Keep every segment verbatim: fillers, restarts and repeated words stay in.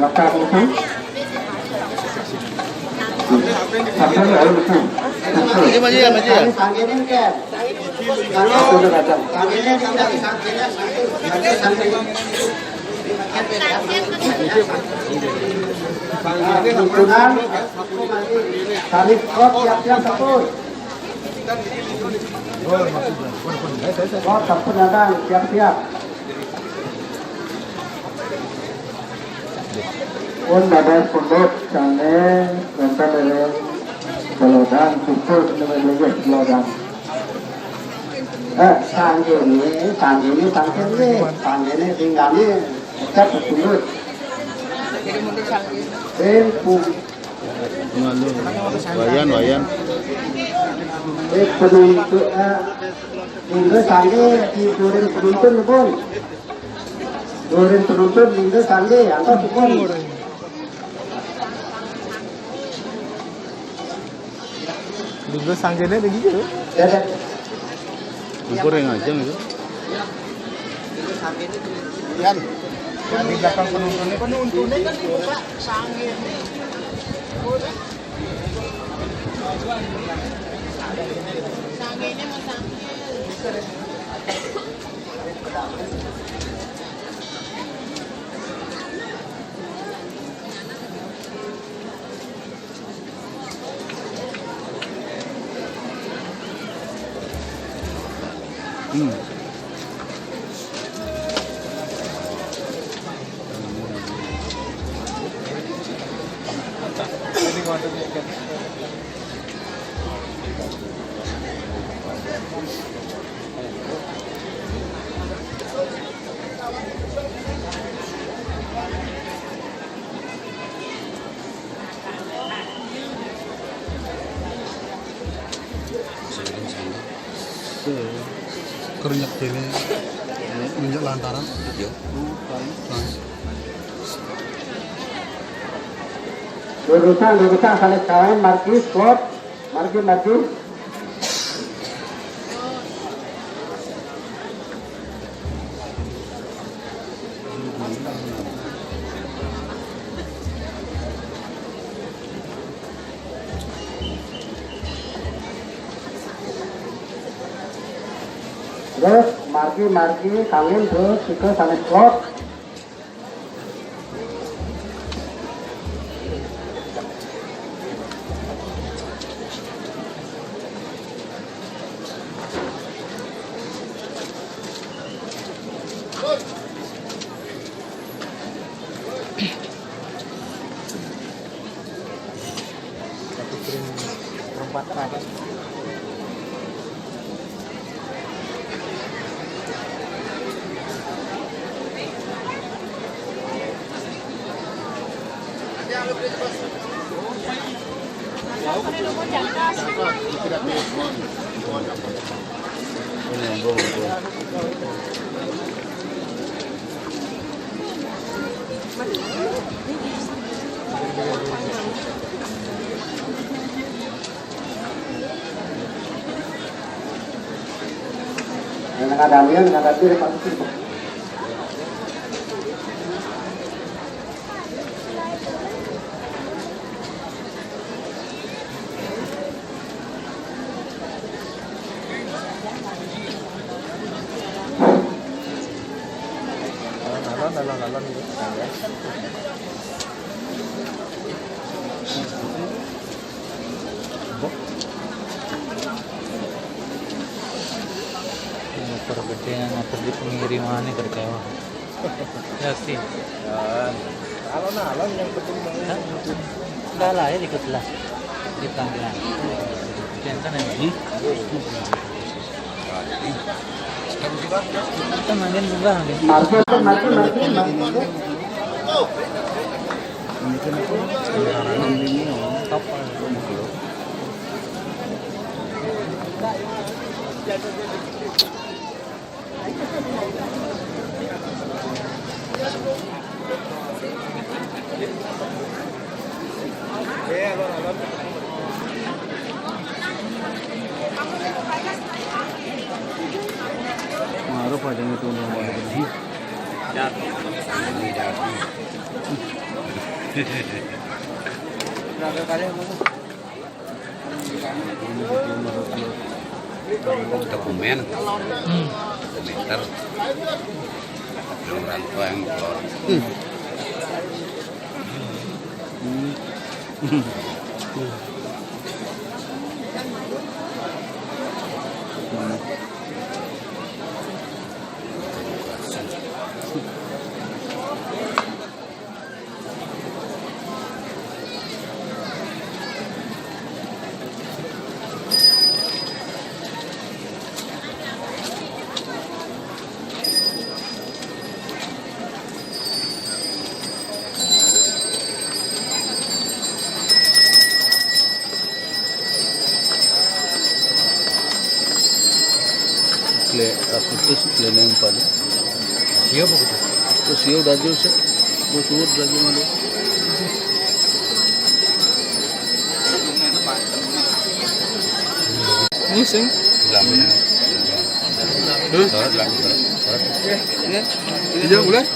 Maka itu. Sampai lalu itu. Maju, maju ya, maju ya. Sangkene kan. Sangkene kan. Sangkene kan. Sangkene kan. Tuntunan. Tarik kop, siap-siap, sampun. Kop, sampun datang, siap-siap. Pun dados pundhut sané wénten ring Selodan, cucuk ring Selodan. Eh, sanggéné, sanggéné, sanggéné, sanggéné, tinggalé, tetep pundhut. Ring pu- Wayan, wayan. Eh, penuntut, eh, monggo sanggé, di durin penuntut, pun. Durin penuntut, monggo sanggé, antos, pun. Minggu sangkéné lagi gitu. Ya, ya. Bubur yang aja gitu. Yan. Di belakang penontonnya. Penontonnya kan dibuka sangkéné. Sangkéné mau sangké. Hmm. Kerenyak dene, nunjuk lantaran. Iya. Nah. Lurusang, lurusang, sanes kawan, margi, sport, margi, margi. Terus margi-margi kangin terus kita sanes klop. Satu piring perempat kan. Yang ngadami, yang ngadami, Pak. Alon, alon, alon, alon, gitu. Motor gedé, motor di pengiriman ini kecewa. Ya sih. Alon-alon yang penting banget. Hah? Enggak lah, ya ikutlah. Di pelanggaran. Jangan kan ya? Hmm? Kita makin berubah, makin. Marco, Marco, Marco, Marco. Top. Maruf aja itu nomor. Ini daging. Dokumen. Hmm. Dokumen. Yang orang tua yang keluar. Hmm. Ple, aku tu si ple neng pale. Siapa gitu? Terus ya udah jauh sih. Bos urut lagi malu. Ini sih. Bilang. Hah? Iya, boleh.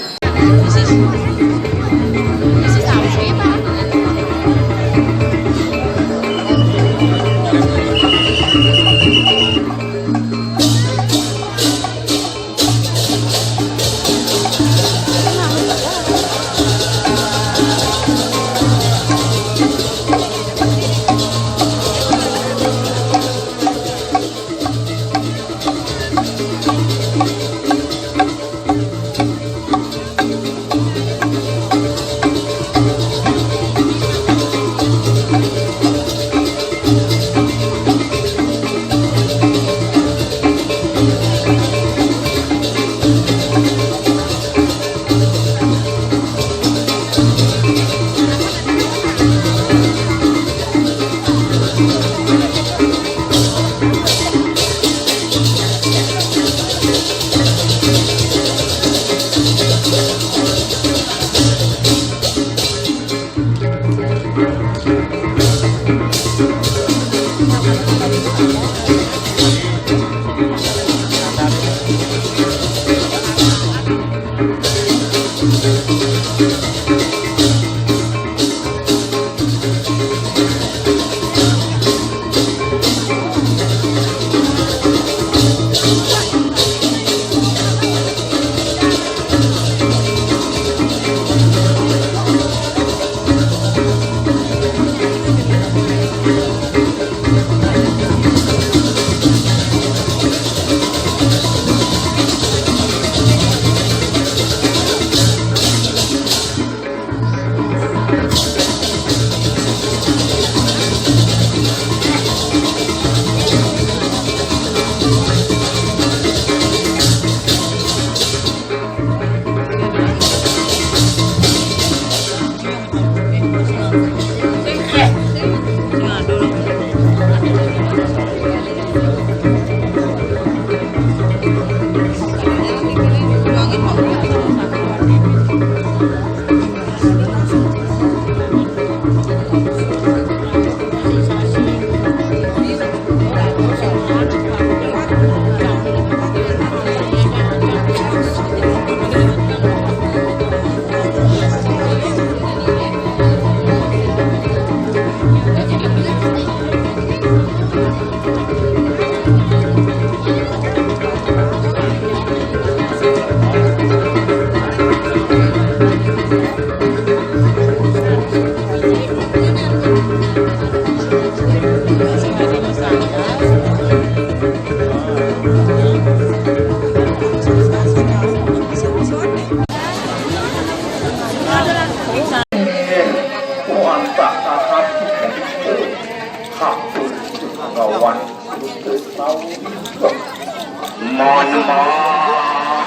Mon mah,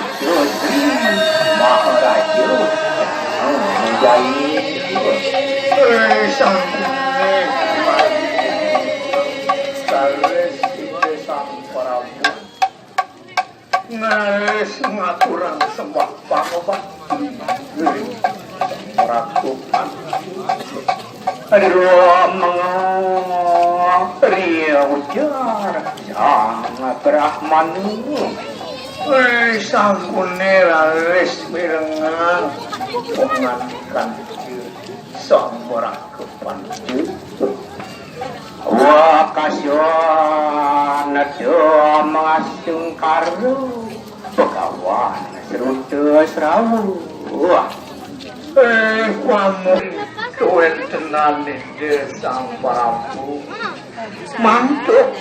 Maharaja, Jai, eh, sang, sang Prabu. Ngeris ngaturang sembah pangobah. Ratu Panji. Aduh, mengapa dia ujar Sang Brahmanu? Eh, sangkune raris mirengang pengankan. Sambarang kepancu. Wakasan ada mengastungkara Begawan Sruta Srawa. Wah. Eh, pamun tuwéntenan Ida Sang Prabu. Mantuk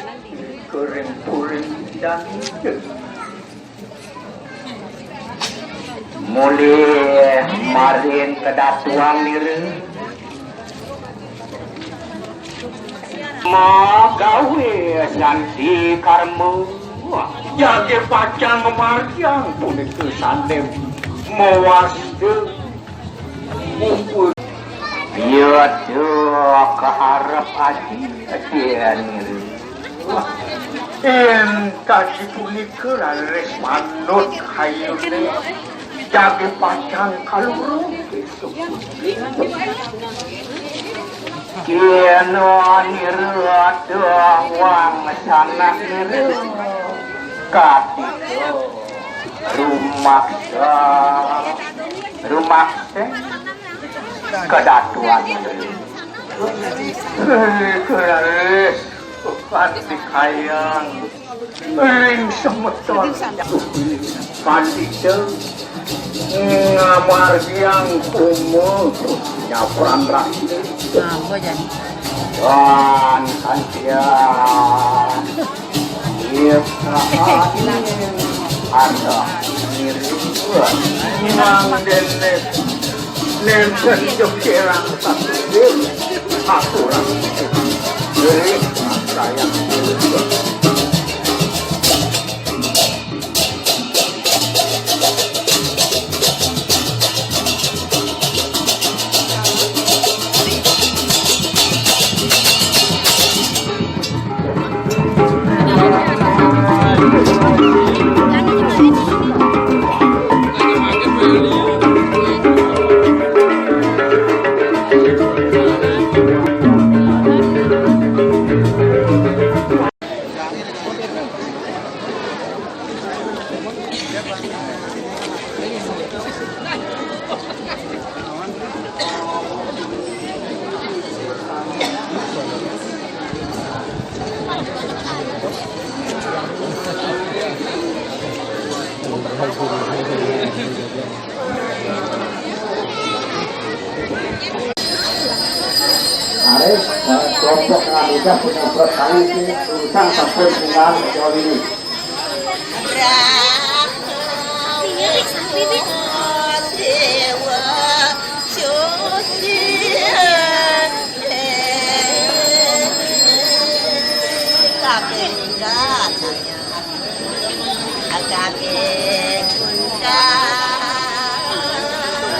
kuring-kuring dan Ida. Mulih maring kedatuan nira. Magawé santi karma. Jagi pacang margiang punika sané mawasta. Yata kaharep ati, ati nira. Ing kaji punika raris manut kayuné jagi pacang kaluru. Yén nira ada wangsanak nira, katika rumaksa, rumaksa kedatuan nira. Hé, raris Pandikayang ring semeton pandita ngamargiang kuma nyapran rasa. Nah, gua jadi. Dan kantian yék arta ngiring nang déné. Nénten jok kirang satu. Aturan. Diri sayang. Arif, eh, kelompok Nganudah punya berat kali ini, urusan sampai dengan jauh ini.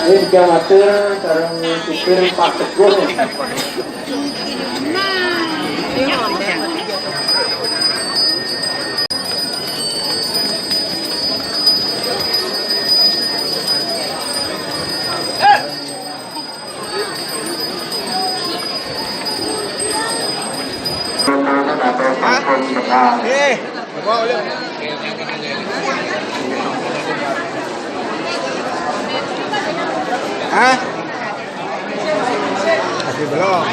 Ini tiga matur sareng supir Pak Teguh. Hah? Eh, coba ulang. Hah? Masih belum.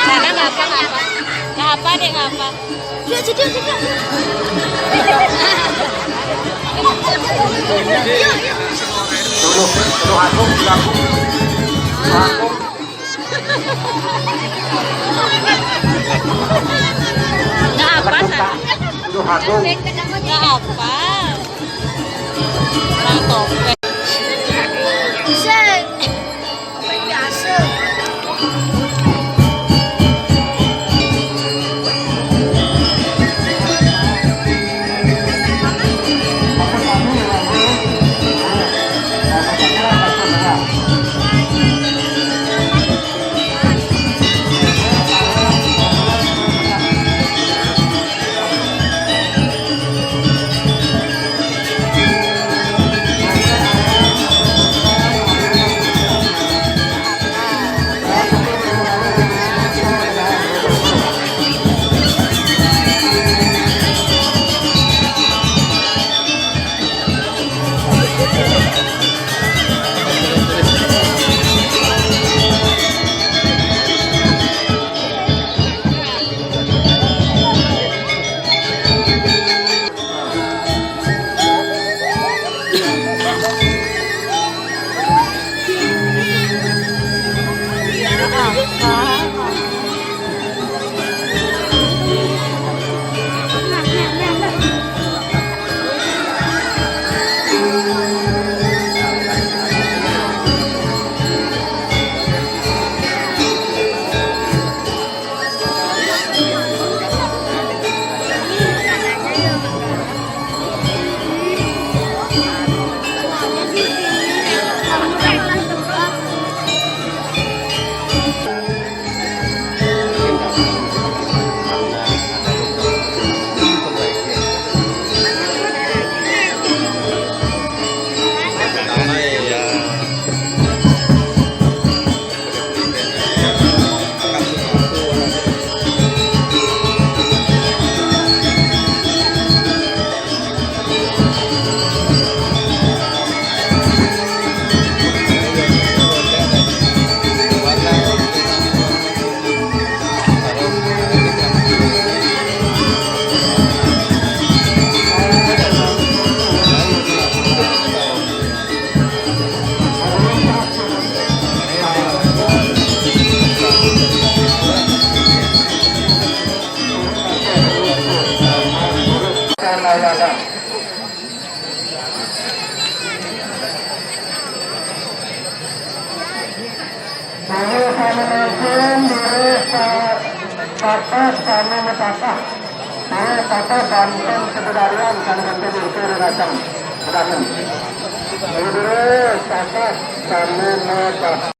Sana nggak apa, nggak apa. Nggak apa deh, nggak apa. Yuk, yuk, yuk, yuk. Dulu, dulu aku, dulu aku. Dulu aku. Nggak apa. Orang topeng. Dulu kami mungkin diri sa-, kata kami mutaka. Diri kata banten sebedarian kami banten itu datang. Datang. Diri kata kami mutaka.